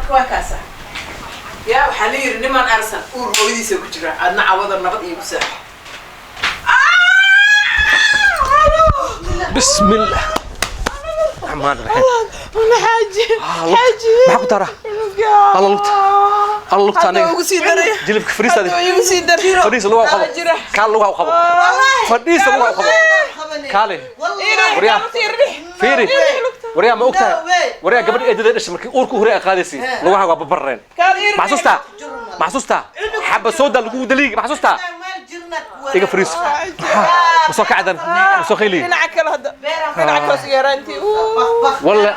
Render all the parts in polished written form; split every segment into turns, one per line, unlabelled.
Marka waa kaasa. Yaa waxaa la yidhi, niman arsan uur hooyadiisa ku jira, adna cawada nabad iigu seexo.
Bismillah raxmaan raxiim.
Xaaji, xaaji.
Maxaa ku tara? Alla lugta, alla lugta.
Hadda
Aniga
ugu sii daray.
Jilibka fariista.
Hadda igu sii daray.
Fadhiisa, lugaha u qabo.
Jira.
Kaal, lugaha u qabo. Fadhiisa, lugaha u qabo. Kaale, waryaa, fiiri, waryaa, ma ogtahay waryaa, gabadh eedada dhashay markii uurka hore ay qaadaysay, lugaha waa babareen. Ma xasuustaa? Ma xasuustaa xaba sooda lagu daliigi? Ma xasuustaa? Iga fariiso. Ma soo kacdan? Ma soo khayli?
Dhinaca kale hadda, dhinaca kale si yaraantii.
Walla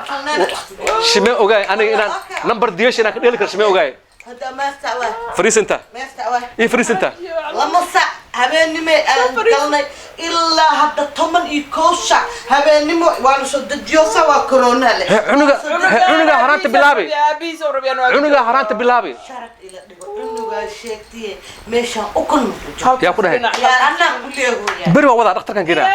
shime ogaay aniga inaan number diyash inaan ka dheeli karo. Shime ogaay. Fariisinta iyo fariisinta.
2 sac habeennimo aan galnay ilaa hadda 11 sac habeennimo waana soo dejiyosa, waa corona leh.
He, cunuga, he, cunuga haraanta bilaabi.
Aabihiis oo rabiyaan.
Cunuga haraanta bilaabi.
Sharad ila dhigo, cunugaa sheegtiye meeshaan ukun ma ku jiro.
Yaa ku dhahay?
Yaa anaa ku leehoya.
Beri waa wadaa dhakhtarkan geenaa.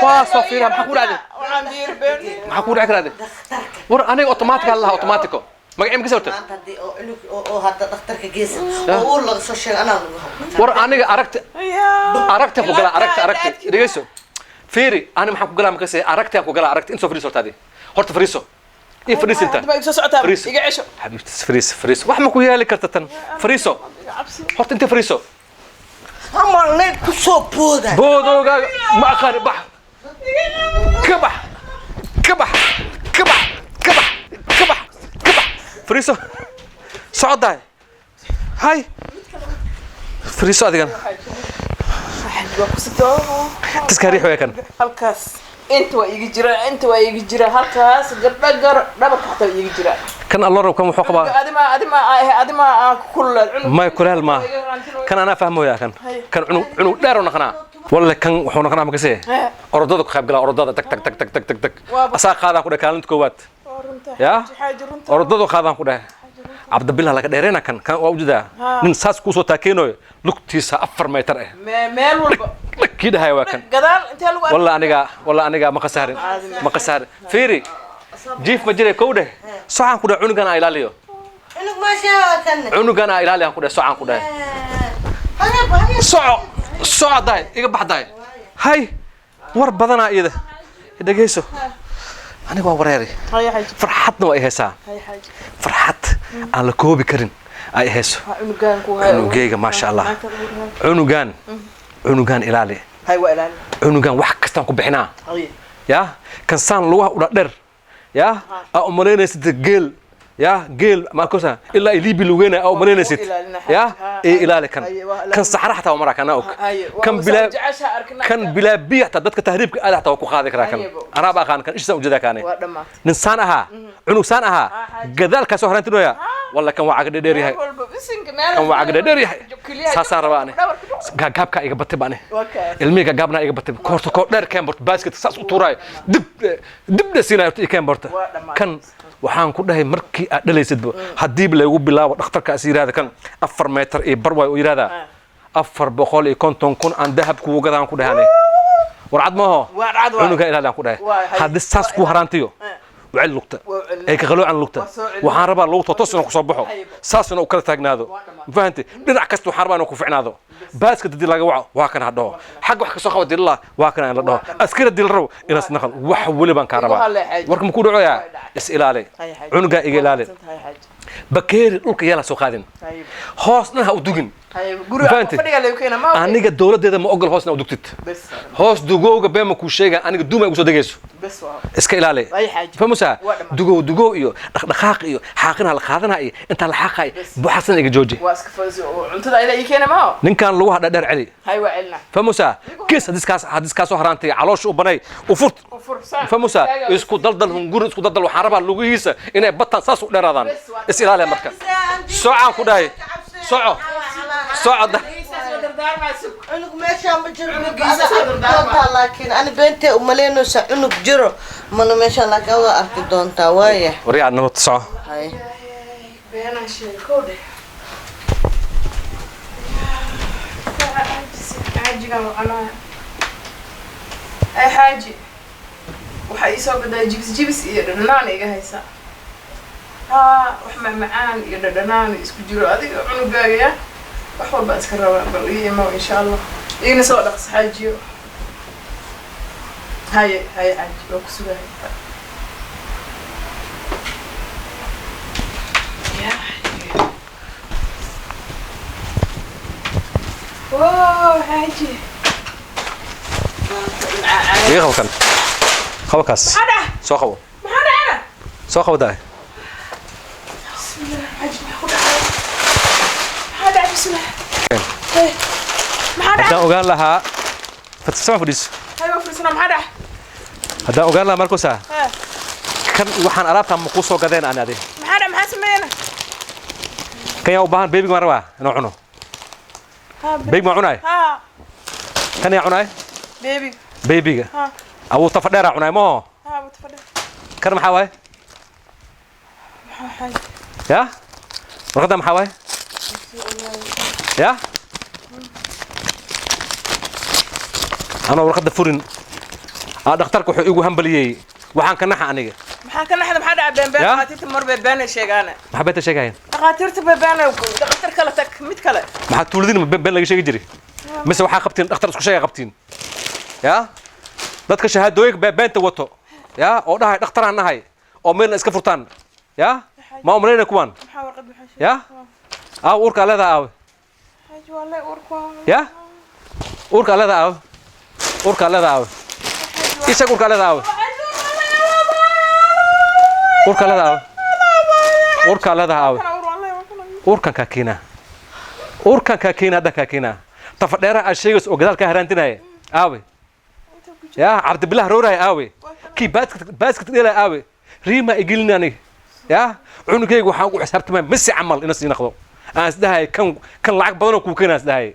Waa soo fiiriya. Maxaa ku dhacday?
Waxaan biir been.
Maxaa ku dhici karaade?
Dhakhtarka.
War aniga automatic lahaa, automatico magacii ma ka sawirta.
Maanta haddii oo cunug oo hadda dhakhtarka geesa oo uur laga soo sheego, anaa lagu habo.
War aniga aragti, aragti ku galaa, aragti, aragti. Dhegeyso, fiiri, ani maxaan ku galaa makase? Aragti aan ku galaa, aragti. Intoo fariiso horta, adi horta fariiso iyo fariisinta.
Hadda baa igu soo socotaa.
Fariiso.
Iga cesho.
Xabiibti, fariiso, fariiso. Wax ma ku yeeli karta tan. Fariiso horta, inta fariiso.
Ama leen ku soo booda.
Boodowgaaga ma aqaani. Bax, ka bax, ka bax, ka bax, ka bax, ka bax, ka bax. Fariiso, socodahay. Hay, fariiso adigan.
Waa ku sitoo.
Tiska riix weya kan.
Halkaas inta waa iiga jira, inta waa iiga jira, halkaas gardha gar dhabarka xataa waa iiga jira.
Kan allorow, kan wuxuu qabaa.
Adima, adima, adima aan ku kululaad cunug.
May, kuleel maaha kan, anaa fahmooya kan. Kan cunug, cunug dheer oo naqanaa walle. Kan wuxuu naqanaa makase orodada ku qayb galaa, orodada tag tag tag tag tag tag tag. Asaa qaadaan ku dheh kaalinta koowaad. Ya orodadu qaadaan ku dheh Cabdibillah laga dheereyna. Kan, kan waa ujeedaa, nin saas kuusoo taakeenooyo, lugtiisa 4 meter ah.
Meel walba.
Kii dhahaya waa kan.
Gadaal intee lagu
walla aniga, walla aniga ma khasaarin, ma khasaarin. Fiiri, jiif ma jiray kow dheh. Socaan ku dheh, cunugan aa ilaaliyo.
Cunug maashaa kan.
Cunugan aa ilaaliyan ku dheh, socaan ku dheh. Soco, soco dahay, iga bax dahay. Hay, war badanaa iyada. Dhegeyso, aniga waa wareeri.
Haya xaaji.
Farxadna waa i haysaa.
Haya xaaji.
Farxad aan la koobi karin ay hayso.
Cunugaan ku hayo.
Cunugeyga, maasha Allah, cunugan, cunugan ilaali.
Hay, waa ilaali.
Cunugan wax kastaan ku bixinaa.
Haye.
Ya kan saan lugaha udha dher, ya aa umalaynaysid geel, ya geel maakosa ilaa ay Liibi lugeynaya aa umalaynaysid. Ya ee ilaali kan, kan saxra xataa waa maraa kana og. Kan bilaa, kan bilaa biya xataa dadka tahriibka aada xataa waa ku qaadi karaa kan. Anaaba aqaan kan, ishisaan ujeedaa kaane.
Waa dhamaatay.
Nin saan ahaa, cunug saan ahaa, gadaalkaasoo horaantinooya. Walla kan waa caga dheer yahay. Kan waa caga dheer yahay, saasaan rabaa ani. Gaagaabkaa iga batay ba ani, ilmihii gaagaabnaa iga batay. Koorta koo dheer keen borta, basket saas u tuuraayo, dib dib dhe siinaayo horta i keen borta. Kan waxaan ku dhahay, markii aad dhalaysidba, haddiiba laygu bilaabo dhakhtarkaas yidhahda kan 4 meter iyo bar waay, u yidhahdaa 450,000 aan dahab kugu gadaan ku dhahay. Warcad maaho, cunugan ilaali aan ku dhahay. Haddii saas kuu haraantiyo wacel lugta ay ka qaloocan lugta, waxaan rabaa lugta toos inuu kusoo baxo, saas inuu kala taagnaado. Ma fahanti? Dhinac kasta waxaan rabaa inuu ku ficnaado. Baaska hadii laga waco, waa kan ha dhaho. Xagga wax kasoo qaba dillah, waa kan la dhaho. Askari hadii la rabo inaas naqal, wax weli baan kaa rabaa. Warka makuu dhacoyaa? Is ilaali, cunugaa iga ilaali. Bakeeri dhulka yeela soo qaadin, hoos dhan ha u dugin. Fahanti? Aniga dowladdeeda ma ogol hoos ina u dugtid. Hoos dugowga beema kuu sheega, aniga duuma igu soo degayso. Iska ilaali, famusa dugow, dugow iyo dhaqdhaqaaq iyo xaaqina la qaadanaa iyo intaa la xaaqay buxasan iga jooji. Ninkan lagu hadha dheer celi, famusa kis hadiskaas, hadiskaasoo haraantay caloosha u banay u furt, famusa isku daldal, hunguri isku daldal. Waxaan rabaa lugihiisa inay bataan, saas u dheeraadaan. Is ilaaliya marka. Socaan ku dhahay, soco, soco.
Cunug meeshaan ma jiro doontaa, laakiin ani beentee umalaynaysa cunug jiro mana meeshaan, laakiin adaa arki doontaa waaya.
Waryaa, nabad soco.
Hay.
Beenaan sheegay kow dheh. Xaajigan wacanaya. Ay xaaji, waxaa ii soo gadaa jibis, jibis iyo dhanaan iga haysaa. Haa, wax macmacaan iyo dhadhanaan isku jiro adiga cunugaaga ya wax walba iska rabaa, bal ii imow insha Allah, iina soo dhaqso xaajiyo. Haye haye xaaji, waa ku sugahay. Ya xaaji. Wow, xaaji.
Iga qabo kan, qabo kaas.
Maxaa dhaca?
Soo qabo.
Maxaa dhacana?
Soo qabo daay.
Bismillah, xaaji, maxaa ku dhacay? Maxaa dhacay? Bismillah. Hey, maxaa dhacay?
Haddaan ogaan lahaa fatsama fadhiiso.
Hay, waa fadhiisana, maxaa dhacay?
Haddaan ogaan lahaa markuusa
Haa.
kan waxaan alaabtaan ma kuu soo gadeen ani adi.
Maxaa dhacay? Maxaa sameeyana?
Kan yaa u baahan? Babyga maan rabaa inuu cuno.
Haa.
Baby maa cunaay?
Haa.
Kan yaa cunaay?
Baby.
Babyga.
Haa.
Abuu tafa dheeraa cunaay maho?
Haa, wuu tafadhe.
Kan maxaa waaye?
Maxaa xaaji?
Ya warqadda maxaa waaye? Ya anoo warqadda furin aa dhakhtarka wuxuu igu hambaliyey, waxaan ka naxa aniga.
Maxaa ka naxda? Maxaa dhacay? Been been.
Ya?
Dhakhaatiirta mar bay been ay sheegaane.
Maxaa beenta sheegayeen?
Dhakhaatiirta bay been ay, dhakhtar kale tag, mid kale.
Maxaa tuuladin ma been laga sheegi jiray mise waxaa qabtiin dhakhtar isku sheega qabtiin? Ya dadka shahaadooyinka bee beenta wato ya oo dhahay dhakhtaraan nahay oo meelna iska furtaan ya ma umalaynaya kuwaan.
Maxaa warqad maxaa sheegay?
Ya aaw uurka leedaha aawe?
Xaaji, waa le uurku waa.
Ya uurka leedaha aawe? Uurka leedaha aawe? Ii sheeg, uurka leedaha aawe? Uurka leedaha aawe? Uurka leedaha aawe?
Kana uur waa le, waa kana.
Uurkan kaa keenaa, uurkan kaa keenaa, hadda kaa keenaa. Tafadheeraha aad sheegayso oo gadaal kaa haraantinaya aawe?
Inta ku jira.
Ya cabdibilah rooraya aawe? Kii basket basket dheelaya aawe? Riima igelin aniga ya cunugayga waxaan ugu xisaabtamaya misi camal ina sii naqdo aan isdhahay kan kan lacag badanoo kuu keenaa isdhahay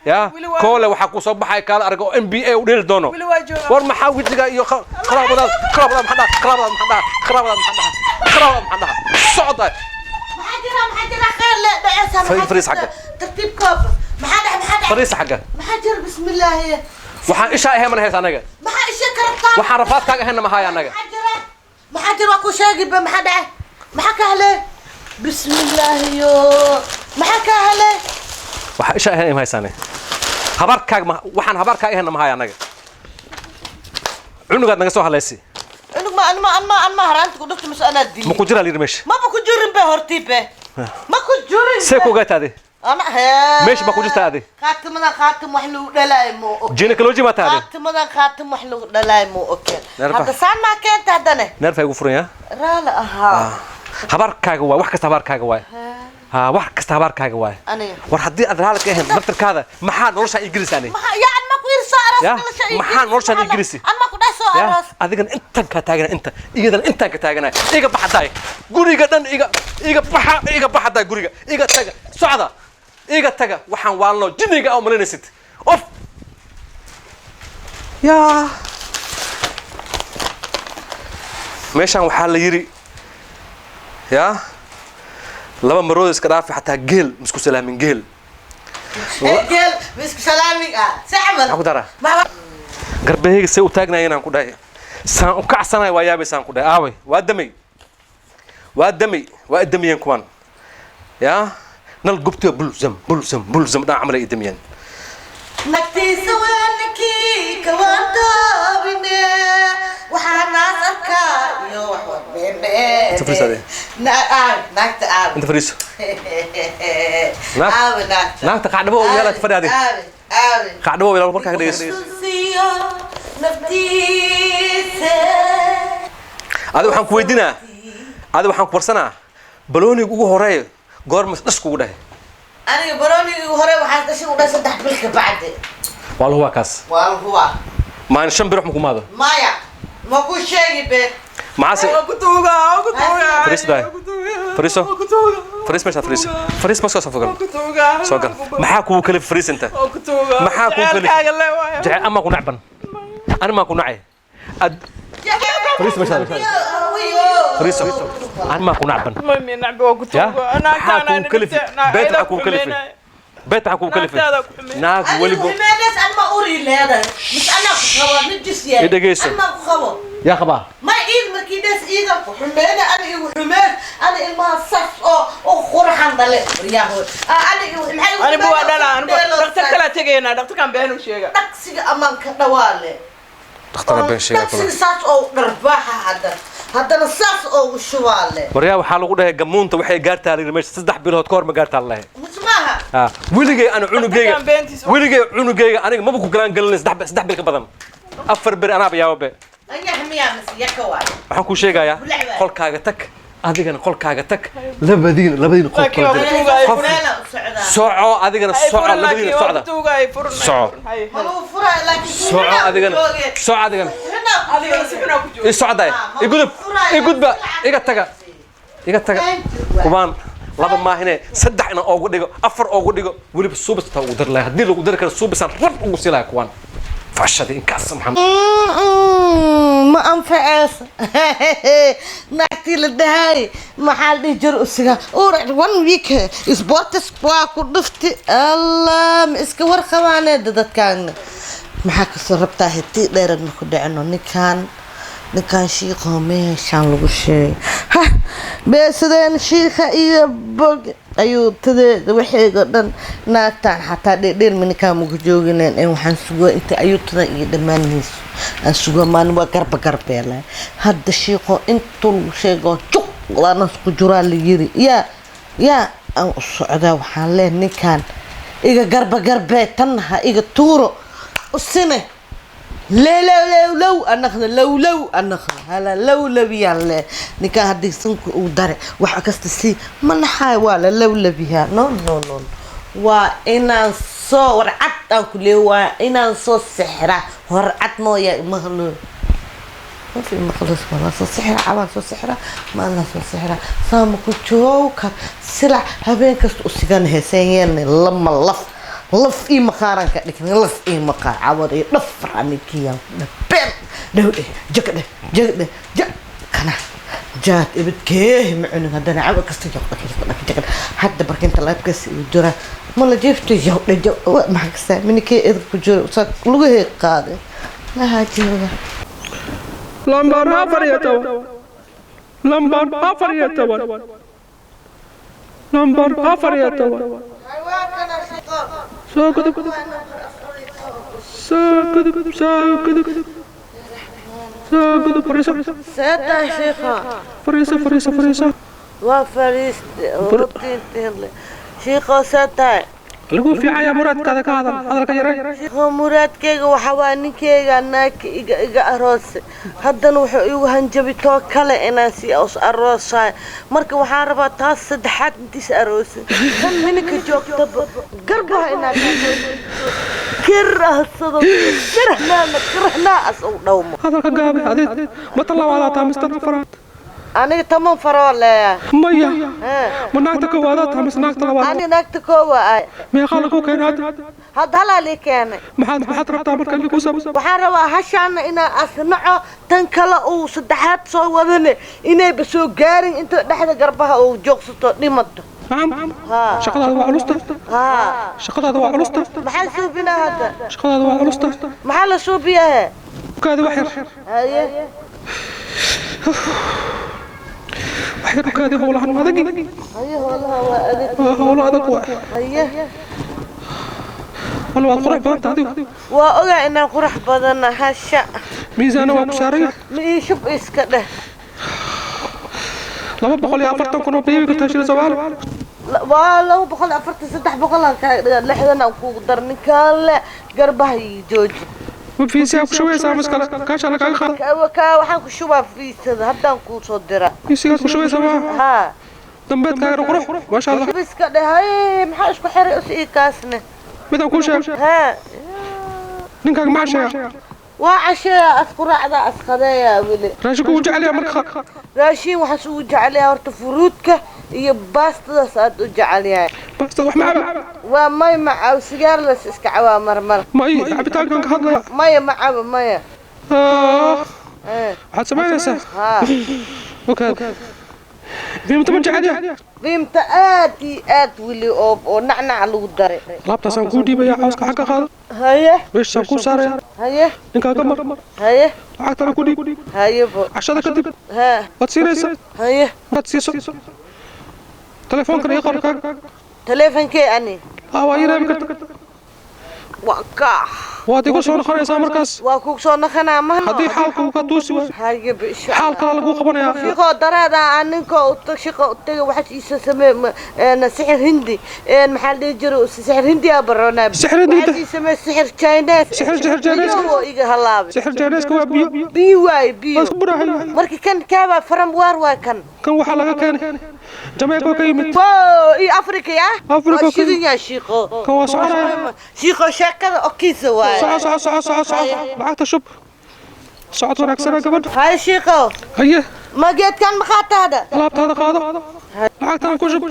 ya.
Weli waa-
Koole waxaa kuu soo baxay kaala arga oo NBA u dheeli doono.
Weli waa joogaa.
War maxaa wejiga iyo qaraabadaad qaraabadaad maxaa dhaha? Qaraabadaad maxaa dhaha? Qaraabadaad maxaa dhaha? Qaraabadaad maxaa dhaha? Socda.
Maxaa jira? Maxaa jira? Khayr le dhacaysa?
Fariis xagga.
Tartiib koob. Maxaa dhac? Maxaa dhac?
Fariisa xagga.
Maxaa jira? Bismillaahi.
Waxaan ishaa ahayn mana haysa anaga.
Maxaa isha karabtaa?
Waxaan rafaadkaaga ahaynna ma haya anaga.
Maxaa jira? Maxaa jira? Waa ku sheegi ba. Maxaa dhacay? Maxaa ka helay? Bismillaahi, yo maxaa ka helay?
Waxaan ishaa ahayn ma haysaane habaarkaaga ma waxaan habaarkaaga ahaynna ma haya anaga. Cunugaad naga soo halaysi.
Cunug ma anma anma anma haraanta ku dhufta mise anaa dili?
Ma ku jiraa layidhi meesha?
Maba ku jirin be, hortii be ma ku jirin.
See ku ogaata adi?
Ana hee.
Meesha ma ku jirtaa adi?
Khaatimadan khaatim wax lagu dhalaayo mo og.
Gynecology ma taade?
Khaatimadan khaatim wax lagu dhalaayo mo ogeen.
Nerfa.
Hadda saan maa keenta haddane?
Neerfa igu furan yaa.
Raali ahaa.
Habaarkaaga waay wax kasta, habaarkaaga waay ha wax kasta, habaarkaaga waay.
Aniga?
War haddii aad raali ka ahayn naftarkaada, maxaa noloshaa ii gelisay aniga?
Maxaa yaa an ma ku yiri soo aroos?
Ya,
Nolosha ii
maxaa
gelisi?
Noloshaan ii gelisi?
An ma ku dhahay soo
Ya
aroos?
Adigana intaan kaa taagana inta iyadana intaan ka taagana. Iga baxa daay guriga dhan, iga iga baxa, iga baxa daay guriga, iga taga, socda, iga taga. Waxaan waalno jinniga aa umalinaysid of yaa meeshaan waxaa la yidhi yaa laba marooda iska dhaafi, xataa geel misku salaamin geel.
Geel misku salaamig ah si camal.
Maxaa ku daraa?
Maxaa?
Garbaheyga say u taagnaayeen aan ku dhahay, saan u kacsanay waa yaabaysaan ku dhahay. Aaway? Waa damay, waa damay, waa idamiyeen kuwan yaa nal gubtiyo bulsam bulsam bulsam dhan camal ay idamiyeen.
Nagtiisa weelkii kawaantoobine waxaa naas arkaa iyo wax wadbeenbeen.
Inta fadhiiso adee.
Naagta aawe?
Inta fadhiiso.
Aawe naagta?
Naagta qacdhabo oo yaala fadhi adi.
Aawe, aawe?
Qacdhabo oo yaala markaa ka dhegeyso.
Tusiyo naftiisa.
Adi waxaan ku weydiinaa, adi waxaan ku warsanaa, balooniga ugu horeeya goorma dhash kugu dhahay?
Aniga baroonigii hore waxaa dhashay u dhahay 3 bil ka bacdi.
Waa la hubaa kaas?
Waa la hubaa.
Maalin 5 bir wax ma kumaado?
Maya, ma ku sheegi be.
Maxaase?
Waa ku tuugaa, waa ku tuugaa.
Fariiso daay.
Waa ku tuugaa.
Fariiso.
Waa ku tuugaa.
Fariis meesha fariiso, fariis maska soo fogan.
Waa ku tuugaa.
Soo gal. Maxaa kugu kale fariisinta?
Waa ku tuugaa.
Maxaa kuu kale?
Jaceylkaaga le waayo.
Jecel ama ku nacban, ani maa ku nacay ad fariis meesha fariiso, ani maa ku nacban.
Ma mi nacbi, waa ku
Ya
tuugaa.
maxaa kugu kalifi beet? Maxaa kugu kalifi beet? Maxaa kugu kalifi
Naagtaada ku xumeynaya.
Naag welibo.
Ximenes anma uri leedahay mis anaa ku qabo nijis yahay.
I dhegeyso.
Anma ku qabo.
Yaa qabaa?
Ma iid markii dhees iidan ku xumeyna ana igu xumeen ana. Ilmaha saas oo qurxan dhale waryaahoy. Aniga maxay
Anigu waa dhala, anigu dhaqtar kala tegaynaa, dhaqtarkan been u sheega.
Dhaqsiga amaanka dhawaale.
Dhakhtara been sheegay kula.
Dhaqsiga saas oo dharbaaxa haddana saas oo shubaale.
Waryaa, waxaa lagu dhahay gamuunta waxay gaartaa la yidhi meesha 3 bilood ka hor ma gaartaa la dhahay.
Musmaha.
Ha, weligay ana cunugayga
Dhaqtarkan beentiisa.
Weligay cunugayga aniga maba ku galaan galinay 3 bil ka badan, 4 bir anaaba yaaba be.
Anyax miyaa mise yaka waay?
Waxaan kuu sheegayaa, qolkaaga tag, adigana qolkaaga tag, labadiina qol
Laakiin
kala
waa
jira.
tuugaayo.
Qof
Fureela u socdaa.
Soco adigana,
Ay
soco
furan,
labadiina
laakiin waa
socda.
ku tuugay, furan.
Soco.
Hay.
Maluu furaa laakiin
Soco adigana, soco adigana.
Adigana si xunaa ku jooga.
I socday, i gudub, i gudba, iga taga, iga taga. Kubaan laba maahine, 3 inaan oogu dhigo, 4 oogu dhigo, weliba suubis taa ugu dari lahay. Haddii lagu dari karo suubisaan rab ugu sii lahay kuwaan fashadii inkaas maxamed.
Ma anfaceesa naagtii la dhahay, maxaa la dhihi jira, usiga ura one week sports waa ku dhufti. Allah, ma iska warqabaaneeda dadkaan? Maxaa kasoo rabtaa? Hetii dheerad ma ku dhicino. Ninkaan shiiqoo meeshaan lagu sheegay, ha beesadeen shiikha iyo bog ayuu tadeeda waxeega dhan. Naagtaan xataa dheerdheer ma ninkaan muku joogineen ee waxaan sugaa inta ayuutada iyo dhammaanayso aan sugaa. Maalin waa garba garbeela. Hadda shiiqoo intuu lagu sheego juq waanas ku juraa la yiri. Yaa aan u socdaa, waxaan leeyahay ninkaan iga garba garbee, tan ha iga tuuro usine lelow low low anaqna low low anaqna hala low lowiyaan le. Ninkaan haddii sanku uu dare wax kasta sii ma naxaay, waa la low lowiyaa. No, no, no, waa inaan soo warcad aan ku leeyo, waa inaan soo sixra horcad mooya imahalo ma fi maqlis. Waa soo sixra cabaan, soo sixra maalna, soo sixra saama ku joogka silac habeen kasta u sigan heeseen yeelnay lama laf laf ii maqaaran ka dhignay, laf ii maqaar cawad iyo dhafar anikiyan been dhow dheh jag dheh jag dheh jag kana jaad ibadkeeh ma cunin. Haddana cawa kasta jag dheh jag dheh jag. Hadda barkinta laabkaas igu jira ma la jiifto jag dheh jag maxaa kastaa minikee idin ku jiro saa lugahey qaaday lahaa jooga.
Lambar 14, lambar 14, lambar 14, soo gudub, soo gudub, soo gudub, soo gudub, fariiso.
Seetaa shiikha?
Fariiso, fariiso, fariiso.
Waa fariiste hortiintiinle. Shiikho, see tahay?
Lagu fiicaya. Muraadkaada ka hadal, hadalka yaray.
Shiikho, muraadkayga waxaa waa ninkeyga naagka iga aroose. Haddana wuxuu igu hanjabi too kale inaan sii os aroosaay. Marka waxaan rabaa taas saddexaad intiis aroose tan mininka joogtaba garbaha inaa kirahsado, kirahnaana kirahnaa as u dhowmo.
Hadalka gaabi. Adeed ma tan labaadaa taa mise tan afaraad?
Aniga 10 faroo leeyahay.
Maya, ma naagta koowaadaad taa mise naagta labaad?
Ani naagta koowa ay.
Meeqaa lagu keenay hadda?
Hadda halaa lii keenay.
Maxaad rabtaa marka in lagu sabo?
Waxaan rabaa hashaana inaa asnaco, tan kale uu saddexaad soo wadane inayba soo gaarin inta dhexda garbaha uu joogsato dhimato.
Nacam.
Haa.
Shaqadaada waa culusta.
Haa.
Shaqadaada waa culusta.
Maxaa suubinaa hadda?
Shaqadaada waa culusta.
Maxaa la suubiyahe?
Kaadi wax yar.
Haye.
Wax yar kaadi, howlahan adagi.
Haye, howlaha waa adag.
Waa howlo adag waa.
Haye.
Walla waad qurux badanta adigu.
Waa ogaa inaan qurux badana hasha.
Miisaana waa ku saaran yahay.
Ma ii shub iska dheh.
240,000 oo biibi kartaa shilin Soomaali.
Waa 240, 300 aan kaaga dhigaa, 60 aan kuugu dar. Ninkaan le garbaha ii jooji.
Ma fiisiyaa ku shubaysaa mis kale kaashaa lagaaga qaada?
Kaa waxaan ku shubaa fiisada, haddaan kuu soo dira.
Fiisigaad ku shubaysaa maa?
Haa.
Dambeedkaagana qurux, maasha Allah.
Shub iska dheh. Hay, maxaa isku xiray us ii kaasne?
Midaan kuu sheeg.
Haa.
Ninkaaga maxaa sheega?
Waa casheeya, asquraacda, asqadeeya weli.
Raashinku wuu jecel yahay marka.
Raashin waxaas ugu jecel yahay horta furuudka iyo baastadaas aad u jecel yahay.
Baastada wax ma caba?
Waa may, macaw sigaar las iska cabaa marmar.
May, cabitaankan ka hadlaya.
Maya, ma cabo, maya.
Ah,
Eh,
waxaad samaynaysaa
haa.
Okaad fiimta ma jecel yahay?
Qiimta aad iyo aad weli oo nacnac lagu daray.
Alaabtaasaan kuu dhiibayaa, cawska xagga qaada.
Haye.
Meeshaasaan kuu saaraya.
Haye.
Ninkaaga mar.
Haye.
Lacagtana ku dhiib.
Haye bo.
Cashada kadib
haa
waad siinaysaa.
Haye.
Markaad siiso
Telefoonkan ii qor kaaga.
Taleefankee ani?
Haa, waa ii reebi karta.
Waa kaa.
Waad igu soo noqonaysaa markaas.
Waa kugu soo naqanaa mahno.
Haddii xaalku ka tuusi waayo,
Haye ba, insha
xaal
Allah.
kale laguu qabanayaa.
Shiqo daraada aan ninka u tag, shiqo u tagay, waxaas iisa samee sixir hindi maxaa la dhihi jiray, sixir hindi aa baroonaa.
Sixir hindi.
Waxaas ii samee sixir Chinese.
Sixir Chinese.
Biyo iga halaabay.
Sixir jeeneeska waa biyo.
Biyo waay, biyo.
Waa isku burahay.
Marka kan kaaba faram waar waay kan?
Kan waxaa laga keenay Jamaica ka yimid.
Wow, iyo Afrika ya.
Afrika
waa
ka
shidan yaa shiqo.
Kan waa soconaya.
Shiqo sheekada okiisa waay.
Soco, soco, soco, soco, soco, lacagta shub. Socod wanaagsana, gabadha.
Haye shiqo.
Haye.
Ma geedkan ma qaataada?
Alaabtaada qaado, lacagtaan ku shub.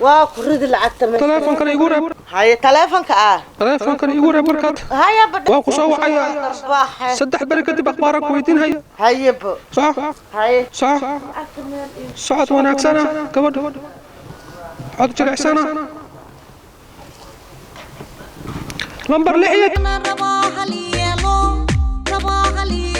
Waa ku ridi lacagta meesha.
Teleefonkana igu reeb.
Haye, taleefonka ah.
Teleefonkana igu reeb markaad.
Haye ba.
Waan ku soo wacayaa
Baaxe.
3 beri kadib, akhbaaran ku weydiinhaya.
Haye ba.
Soco.
Haye.
Soco, socod wanaagsana, gabadha, cod jilicsana. Lambar 6 iyo
rabaa hal yeelo, rabaa hal.